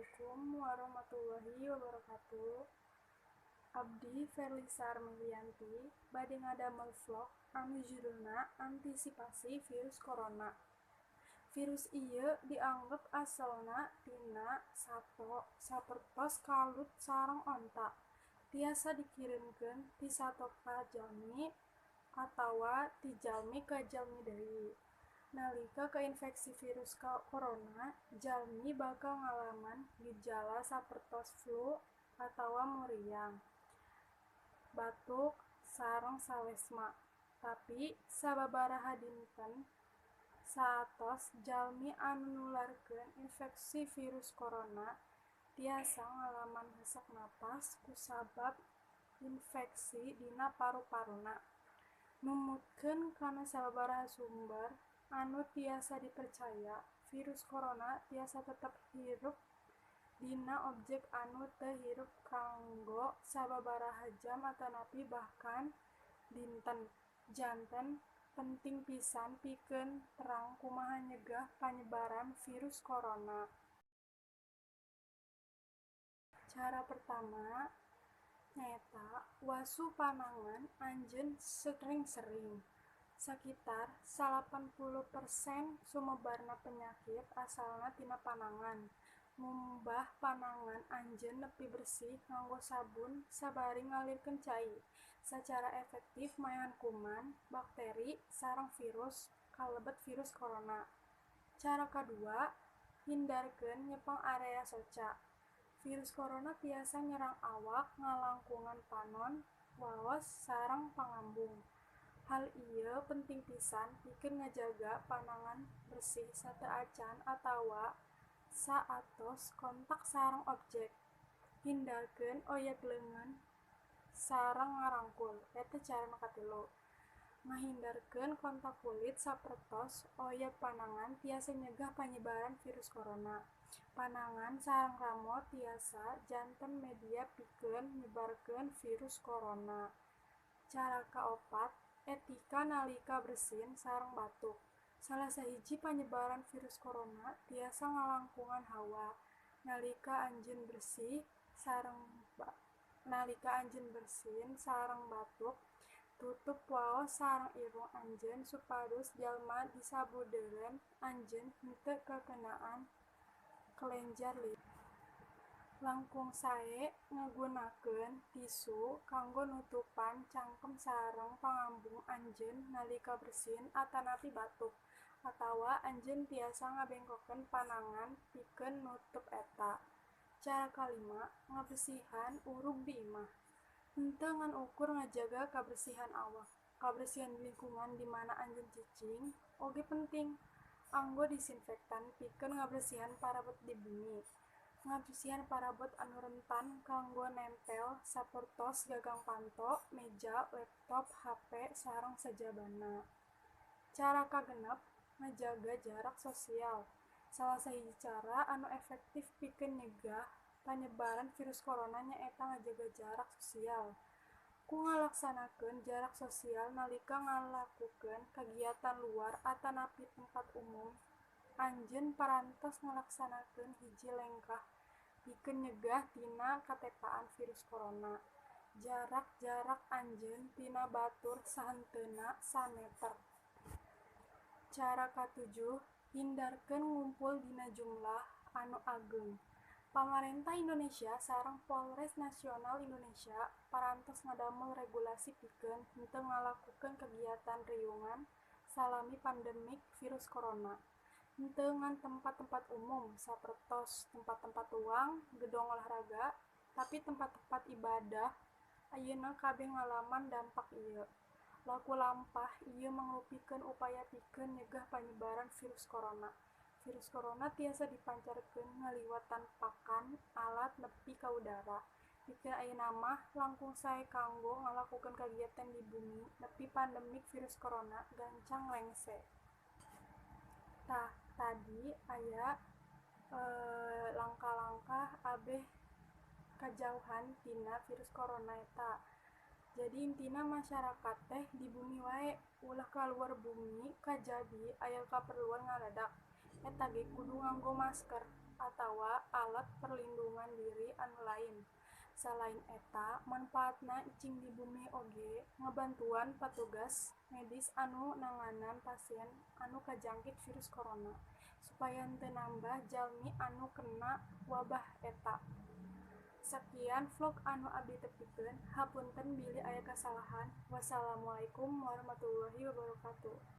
Assalamualaikum warahmatullahi wabarakatuh. Abdi Ferlisa Armilianti bade ngadamel vlog anu judulna Antisipasi Virus Corona. Virus ieu dianggep asalna tina sato sapertos kalut sareng onta. Tiasa dikirimkeun ti sato ka jalmi atawa ti jalmi ka jalmi deui. Nalika kainfeksi virus corona, jalmi bakal ngalaman gejala sapertos flu atawa muriang, batuk, sareng salesma. Tapi sababaraha dinten saatos jalmi anu nularkeun infeksi virus corona tiasa ngalaman sesak napas kusabab infeksi dina paru-paruna. Numutkeun kana sababaraha sumber anu tiasa dipercaya, virus corona tiasa tetep hirup dina objek anu teu hirup kanggo sababaraha jam atanapi bahkan dinten. Janten penting pisan pikeun terang kumaha nyegah panyebaran virus corona. Cara pertama nyaeta wasuh panangan anjeun sering-sering. Sakitar 80% sumebarna penyakit asalna tina panangan. Ngumbah panangan anjeun nepi bersih nganggo sabun sabari ngalirkeun cai. Sacara efektif maehan kuman, bakteri, sareng virus kalebet virus corona. Cara kadua, hindarkeun nyepeng area soca. Virus corona tiasa nyerang awak ngalangkungan panon, waos, sareng pangambung. Hal ieu penting pisan pikeun ngajaga panangan bersih sateuacan atawa saatos kontak sareng objek. Hindarkeun oyag leungeun sareng ngarangkul. Eta cara nu katilu. Ngahindarkeun kontak kulit sapertos oyag panangan tiasa nyegah panyebaran virus corona. Panangan sareng ramo tiasa janten media pikeun nyebarkeun virus corona. Cara kaopat, etika nalika bersin sareng batuk. Salah sahiji panyebaran virus corona tiasa ngalangkungan hawa. Nalika anjeun bersin sareng batuk, tutup waos sareng irung anjeun supados jalma di sabudeureun anjeun henteu kakenaan kelenjar liur. Langkung sae ngagunakeun tisu kanggo nutupan cangkem sareng pangambung anjeun nalika bersin atanapi batuk, atawa anjeun tiasa ngabengkokkeun panangan pikeun nutup eta. Cara kalima, ngabersihan urug di imah. Henteu ngan ukur ngajaga kabersihan awak, kabersihan lingkungan di mana anjeun cicing oge penting. Anggo disinfektan pikeun ngabersihan parabot di bumi. Ngabersihan parabot anu rentan kanggo nempel sapertos gagang panto, meja, laptop, HP, sareng sajabana. Cara kagenep, ngajaga jarak sosial. Salah sahiji cara anu efektif pikeun nyegah panyebaran virus corona nyaeta ngajaga jarak sosial. Ku ngalaksanakeun jarak sosial nalika ngalakukeun kagiatan luar atanapi tempat umum, anjeun parantos ngalaksanakeun hiji lengkah pikeun nyegah tina katepaan virus corona. Jarak-jarak anjeun tina batur sahenteuna sameter. Cara katujuh, hindarkeun ngumpul dina jumlah anu ageng. Pamarentah Indonesia sareng Polres Nasional Indonesia parantos ngadamel regulasi pikeun henteu ngalakukeun kegiatan riungan salami pandemik virus corona. Henteu ngan tempat-tempat umum sapertos tempat-tempat tuang, gedong olahraga, tapi tempat-tempat ibadah ayeuna kabeh ngalaman dampak ieu. Laku lampah ieu mangrupikeun upaya pikeun nyegah panyebaran virus corona. Virus corona tiasa dipancarkeun ngaliwat tampakan alat nepi ka udara. Pikeun ayeuna mah langkung sae kanggo ngalakukeun kagiatan di bumi nepi pandemik virus corona gancang lengse. Tah, tadi aya langkah-langkah abeh kajauhan tina virus corona eta. Jadi intina masyarakat teh di bumi wae, ulah kaluar bumi kajabi aya kaperluan ngadadak. Eta ge kudu nganggo masker. atawa alat perlindungan diri anu lain. Salain eta, manfaatna cicing di bumi oge ngabantuan patugas medis anu nanganan pasien anu kajangkit virus corona supaya henteu nambah jalmi anu kena wabah eta. Sakian vlog anu abdi tepikeun, hapunten bilih aya kasalahan. Wassalamualaikum warahmatullahi wabarakatuh.